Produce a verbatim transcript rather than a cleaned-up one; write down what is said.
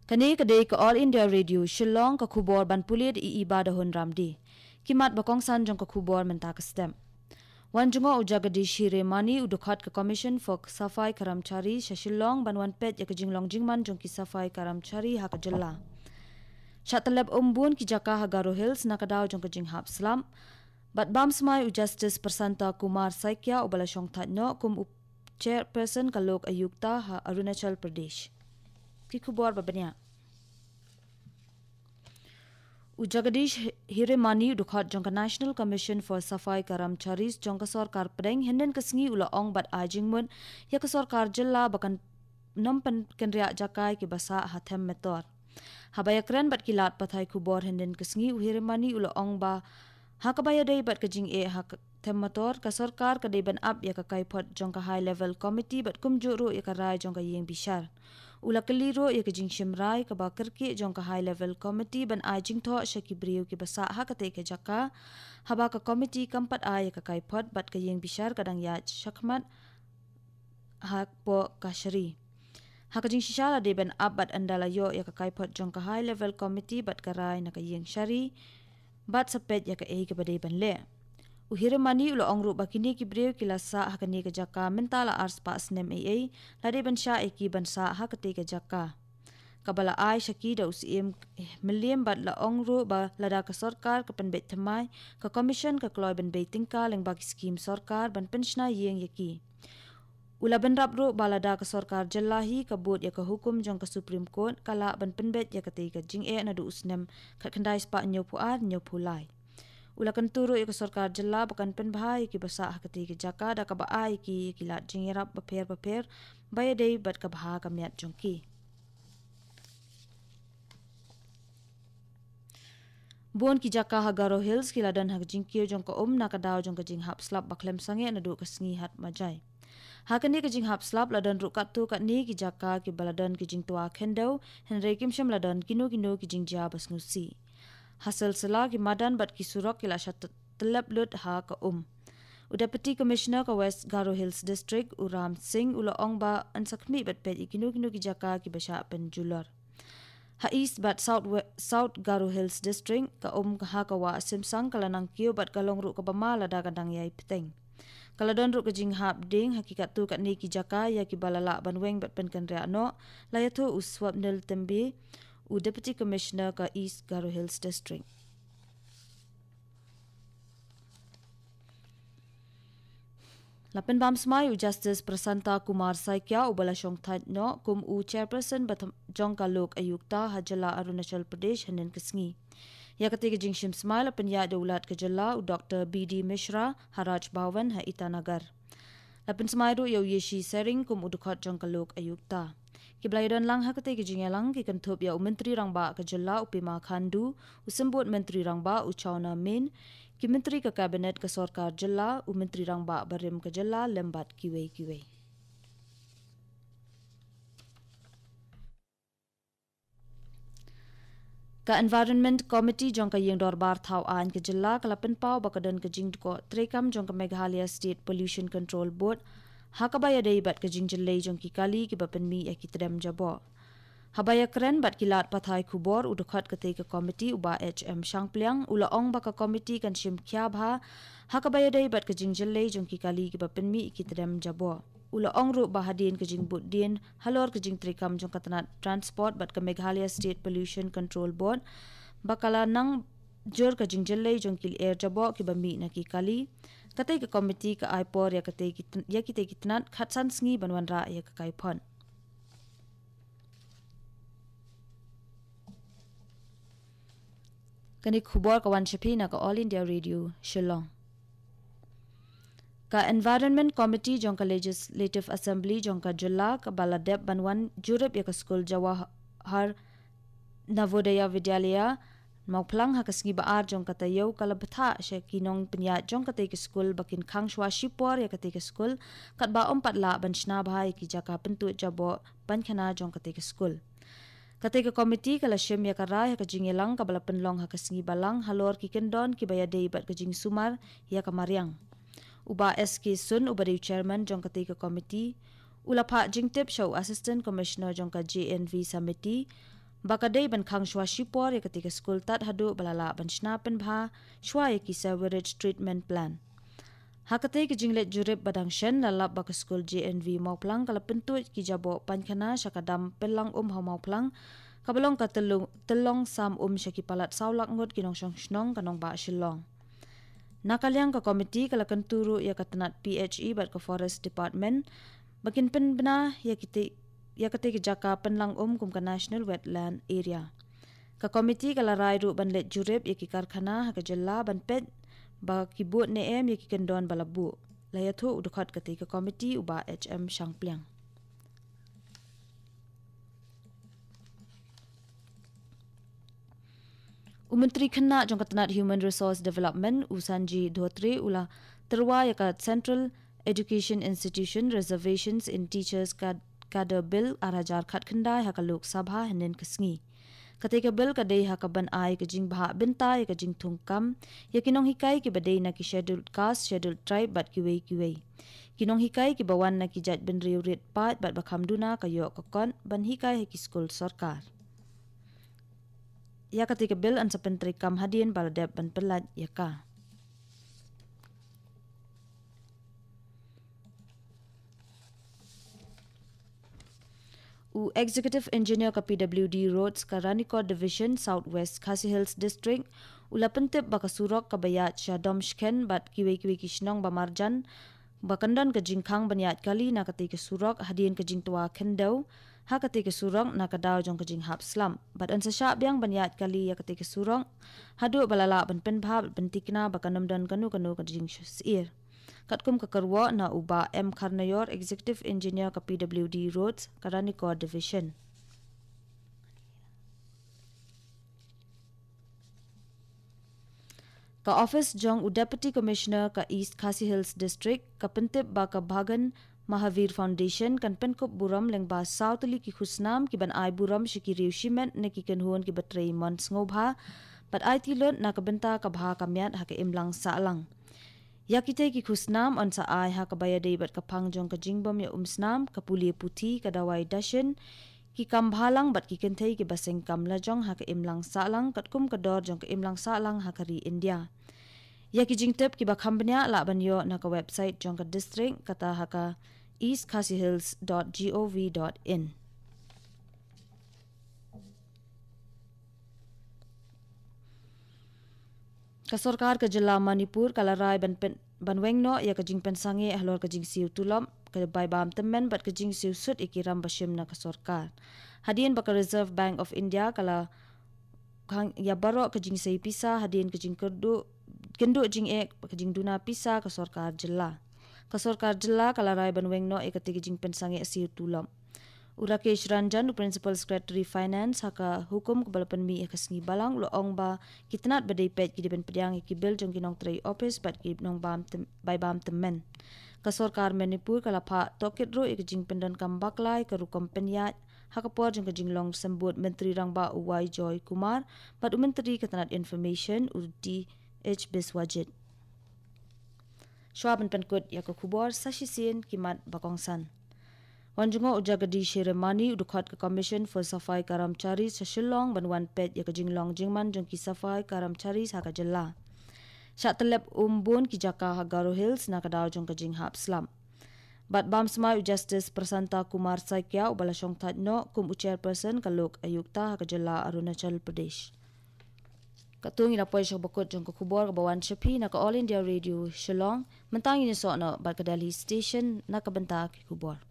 Kane ka dei ka All India Radio Shillong, ka khubor ban pule da i Iba da Hun Ramdi. Ki mat ba kongsan jong ka khubor mynta ka step. Wan jngoh u Jagadish Hiremani, u dkhot ka Commission for Safai Karamchari sha Shillong ban wan peit ïa ka jinglong jingman jong ki safai karamchari ha ka jylla. Shah tyllep um bun ki jaka ha Garo Hills na ka daw jong ka jinghap slap. Bad bam smai u Justice Prasanta Kumar Saikia uba la shong thait noh kum u chairperson ka Lok Ayukta ha Arunachal Pradesh. Ki khubor ba bniah. U Jagadish Hiremani, u dkhot jong ka National Commission for Safai Karamcharis jong ka sorkar pdeng, hynnin ka sngi u la ong bad ai jingmut ïa ka sorkar jylla ba kan nym pynkynriah jaka ïa ki ba sah ha them metor. Haba ïakren bad ki lad pathai khubor hynnin ka sngi, u Hiremani u la ong ba ha kaba ïadei bad ka jingeh ha ka them metor, ka sorkar ka dei ban ap ïa ka kaiphod jong ka High Level Committee bad kumjuh ruh ïa ka rai jong ka ïing bishar. U la kylli ruh ïa ka jingshim rai kaba kyrkieh jong ka High Level Committee ban ai jingthoh sha ki briew ki ba sah ha katei ka jaka, haba ka committee kam pat ai ïa ka kaiphod bad ka ïing bishar ka dang ïaid shakhmat hapoh kashari. Ha ka jingshisha la dei ban ap bad ynda la ïoh ïa ka kaiphod jong ka High Level Committee bad ka rai na ka ïing shari, bad sa peit ïa kaei kaba dei ban leh. U Hiremani u la ong ruh ba kine ki briew ki la sah ha kane ka jaka mynta la ar spah snem eiei, la dei ban shah ïa ki ban sah ha katei ka jaka. Kaba la ai sha ki da u Syiem Mylliem bad la ong ruh ba lada ka sorkar ka pynbeit thymmai, ka commission ka kloi ban bei tyngka lyngba ki skhim sorkar ban pynshna ïing ïa ki. U la bynrap ruh ba lada ka sorkar jylla hi ka bud ïa ka hukum jong ka Supreme Court, ka lah ban pynbeit ïa katei ka jingeh naduh u snem khatkhyndai spah hynñiewphew ar hynñiewphew lai. U la kyntu ruh ïa ka sorkar jylla ba kan pynbha ïa ki ba sah ha katei ka jaka da kaba ai ïa ki ïa ki lad jingïarap bapher bapher ba ïadei bad ka bha ka miat jong ki. Bun ki jaka ha Garo Hills ki la don ha ka jingkiew jong ka um na ka daw jong ka jinghap slap ba khlem sangeh naduh ka sngi Hat Majai. Ha kane ka jinghap slap la don ruh katto katne ki jaka ki ba la don ki jingtwa khyndew, hynrei kim shym la don kino kino ki jingjia ba sngewsih. Ha Selsela ki madan bad ki surok ki la shah t-, tyllep lut ha ka um. U Deputy Commissioner ka West Garo Hills District, u Ram Singh, u la ong ba yn sa khmih bad peit ïa kino kino ki jaka ki ba shah pynjulor. Ha East bad South We-, South Garo Hills District, ka um ha ka Wah Simsang ka la nang kiew bad ka long ruh kaba ma lada ka dang ïai bteng. Ka la don ruh ka jinghap dieng ha ki katto katne ki jaka ïa ki ba la lah ban weng bad pynkynriah noh, la ïathuh u Swapnil Tembe, u Deputy Commissioner ka East Garo Hills District. La pynbam smai u Justice Prasanta Kumar Saikia uba la shong thait noh kum u chairperson ba tham-, jong ka Lok Ayukta ha jylla Arunachal Pradesh hynnin ka sngi. Ïa katei ka jingshim smai la pynïaid da u Lat ka jylla u Doktor B D Mishra ha Raj Bhavan ha Itanagar. La pynsmai ruh ïa u Yeshi Sering kum u dkhot jong ka Lok Ayukta. Ki ba la ïadon lang ha katei ka jingïalang ki kynthup ïa u Myntri Rangbah ka jylla u Pema Khandu, u Symbud Myntri Rangbah u Chawna Mein, ki myntri ka Cabinet ka sorkar jylla, u Myntri Rangbah barim ka jylla lem bad kiwei kiwei. Ka Environment Committee jong ka Ïing Dorbar Thaw Aiñ ka jylla ka la pynpaw ba ka don ka jingdkoh treikam jong ka Meghalaya State Pollution Control Board ha kaba ïadei bad ka jingjyllei jong ki kali ki ba pynmih ïa ki tdem jaboh. Haba ïakren bad ki lad pathai khubor, u dkhot katei ka committee u Bah H M Shangpliang u la ong ba ka committee kan shim khia bha ha kaba ïadei bad ka jingjyllei jong ki kali ki ba pynmih ïa ki tdem jaboh. U la ong ruh ba hadien ka jingbud dien halor ka jingtreikam jong ka tnat Transport bad ka Meghalaya State Pollution Control Board ba ka la nang jur ka jingjyllei jong ki lyer jaboh ki ba mih na ki kali. Katei ka committee ka ai por ïa katei ki tn-, ïa kitei ki tnat khatsan sngi ban wanrah ïa ka kaiphod. Kane ka khubor ka wan sha phi na ka All India Radio Shillong. Ka Environment Committee jong ka Legislative Assembly jong ka jylla kaba la dep ban wan jurip ïa ka skul Jawahar Navodaya Vidyalaya Mawphlang ha ka sngi ba ar jong ka taïew ka la bthah sha ki nongpynïaid jong katei ka skul ba kin khang shuwa shipor ïa katei ka skul, katba ym pat lah ban shna bha ïa ki jaka pyntuid jaboh painkhana jong katei ka skul. Katei ka committee ka la shim ïa ka rai ha ka jingïalang kaba la pynlong ha ka sngi Balang halor ki kyndon ki ba ïadei bad ka jingsumar ïa ka mariang. U Bah S K Sun uba dei u chairman jong katei ka committee u la phah jingtip sha u Assistant Commissioner jong ka J N V Samiti, ba ka dei ban khang shwa shipor ïa katei ka skul tad haduh ba la lah ban shna pynbha shwa ïa ki sewerage treatment plant. Ha katei ka jingleit jurip ba dang shen, la lap ba ka skul J N V Mawphlang ka la pyntuid ki jaboh painkhana sha ka dam pynlang um ha Mawphlang, kaba long ka tyllong, tyllong sam um sha ki palat saw lak ngut ki nongshong shnong ka nongbah Shillong. Na ka liang ka komiti ka la kyntu ruh ïa ka tnat P H E bad ka Forest Department ba kin pynbna ïa kitei, ïa katei ka jaka pynlang um kum ka National Wetland Area. Ka komiti ka la rai ruh ban leit jurip ïa ki karkhana ha ka jylla ban peit ba ki bud ne em ïa ki kyndon ba la buh. La ïathuh u dkhot katei ka komiti u Bah H M Shangpliang. U Myntri Khynnah jong ka tnat Human Resource Development, u Sanjay Dhotri, u la tyrwa ïa ka Central Education Institution Reservations in Teachers Cad-, Cadre Bill ar hajar khatkhyndai ha ka Lok Sabha hynnin ka sngi. Katei ka bill ka dei ha kaban ai ka jingbha bynta ïa ka jingthung kam ïa ki nonghikai kiba dei na ki Scheduled Caste, Scheduled Tribe bad kiwei kiwei. Ki nonghikai kiba wan na ki jaitbynriew rit paid bad ba kham duna ka ïoh ka kot ban hikai ha ki skul sorkar. Ïa katei ka bill yn sa pyntreikam hadien ba la dep ban pyllait ïa ka. U Executive Engineer ka P W D Roads ka Ranikor Division, South West Khasi Hills District, u la pyntip ba ka surok kaba ïaid sha Domshken bad kiwei kiwei ki shnong ba marjan, ba kan don ka jingkhang ban ïaid kali na katei ka surok hadien ka jingtwa khyndew ha katei ka surok na ka daw jong ka jinghap slap. Bad yn sa shah biang ban ïaid kali ïa katei ka surok haduh ba la lah ban pynbha bad pynthikna ba kan ym don kano kano ka jingsyier. Katkum ka kyrwoh na u Bah M Kharnaior, Executive Engineer ka P W D Roads ka Ranikor Division. Ka office jong u Deputy Commissioner ka East Khasi Hills District ka pyntip ba ka Bhagan Mahavir Foundation kan pynkup burom lyngba saw tylli ki khusnam kiban ai burom sha ki riew shimet ne ki kynhun kiba trei mon sngewbha bad aiti lut na ka bynta ka bha ka miat ha ka imlang sahlang. Ïa kitei ki khusnam yn sa ai ha kaba ïadei bad ka phang jong ka jingbym ïa umsnam, ka pule puthi, ka dawai dashin, ki kam bhalang bad ki kynthei kiba seng kam lajong ha ka imlang sahlang katkum ka dor jong ka imlang sahlang ha ka ri India. Ïa ki jingtip kiba kham bniah lah ban ïoh na ka website jong ka district kata ha ka east khasi hills dot gov dot in. Ka sorkar ka jylla Manipur ka la rai ban pyn-, ban weng noh ïa ka jingpynsangeh halor ka jingsiew tulop, ka bai bam tymmen bad ka jingsiew sut ïa ki ram ba shim na ka sorkar. Hadien ba ka Reserve Bank of India ka la khang ïa baroh ka jingsei pisa hadien ka jingkyrduh, kynduh jingeh ka jingduna pisa ka sorkar jylla. Ka sorkar jylla ka la rai ban weng noh ïa katei ka jingpynsangeh siew tulop. U Rakesh Ranjan, u Principal Secretary Finance, ha ka hukum kaba la pynmih ha ka sngi Balang, u la ong ba ki tnat ba dei peit ki dei ban pdiang ïa ki bill jong ki nongtrei office bad ki nongbam tym-, bai bam tymmen. Ka sorkar Manipur ka la phah tohkit ruh ïa ka jingpyndonkam bakla ïa ka rukom pynïaid ha ka por jong ka jinglong symbud Myntri Rangbah u Y Joy Kumar bad u Myntri ka tnat Information u D H Biswajit. Shuwa ban pynkut ïa ka khubor, sa shisien ki mat ba kongsan. Wan jngoh u Jagadish Shremani, u dkhot ka Commission for Safai Karamcharis sha Shillong ban wan peit ïa ka jinglong jingman jong ki Safai Karamcharis ha ka jylla. Shah tyllep um bun ki jaka ha Garo Hills na ka daw jong ka jinghap slap. Bad bam smai u Justice Prasanta Kumar Saikia uba la shongthait noh kum u Chairperson ka Lok Ayukta ha ka jylla Arunachal Pradesh. Katto ngi la poi sha kaba kut jong ka khubor kaba wan sha phi na ka All India Radio Shillong. Mynta ngin ïasoh noh bad ka Delhi Station na ka bynta ki khubor.